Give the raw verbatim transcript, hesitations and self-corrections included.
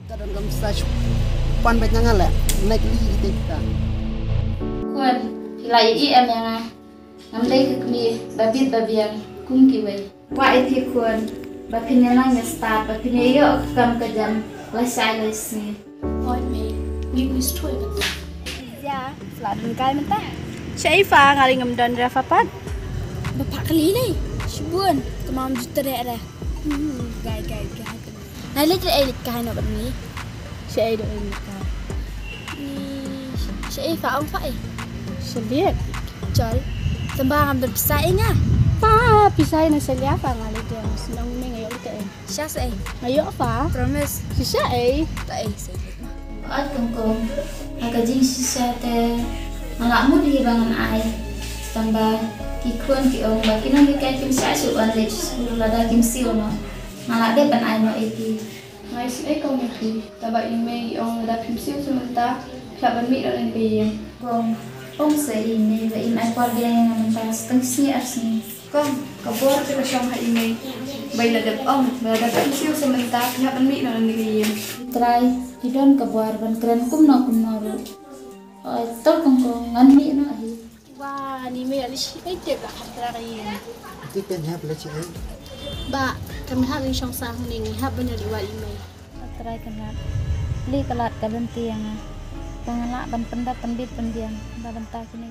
Ka don kam sa shu pan ba nyanga le. Naik li di kita. Khun, phi la ïohi em ïa nga? Ngam dei ka kmie ba bit ba biang kum kiwei. Kwah ïa phi khun ba phin ïa nang ïa stad ba phin ïa ïoh ka kam ka jam lashai lashisngi. Oi mei, ngi ngi stoi ka ta. Ïa, sla dun kai mynta. Shaei pha, nga lei ngam don re pha pat. Ba pha kali lei. Shibun, ka mam ju treh re. Hmm, gai gai gai. Nai leit re ei leit kai noh bad ngi. Shaei do ei leit kai. Ni shaei pha ong pha ei. Shabiet. Chol. Tang ba ngam don pisa ei nga. Pha pisa ei na shalia pha nga leit re. Snong me nga ïoh leit ei. Shisha ei. Nga ïoh pha. Promise. Shisha ei. Ta ei sei leit ma. Ot kongkong. Ha ka jingshisha te nga la mut hi ba ngan ai. Tang ba ki khun ki ong ba ki nonghikai kim shah shuh ban leit skul lada kim siew noh. Nga la dep ban ai noh ïa ki. Nga isynei kong ïa phi, tang ba i mei i ong lada phim siew sha mynta phi hap ban mih noh na ka ïing. Kong, ong sa i mei ba in ai por biang ïa nga mynta sa tang sngi ar sngi. Kong, ka bor ka shong ha i mei ba i la dep ong ba lada phim siew sha mynta phi hap ban mih noh na ka ïing. Trai, ki don ka bor ban kren kumno kumno ruh. Oi, to kong kong ngan mih noh hi. Wa ni mei ali shi ai tep la khatra ka ïing. Ti pen hap la chi ai. Ba kam hap ni shong sa huni ni hap ban ïa liwa i mei. Trai kan hap. Li ka lad ka lynti ïa nga. Ba nga lah ban pyndap pynbit pynbiang ba bynta kine.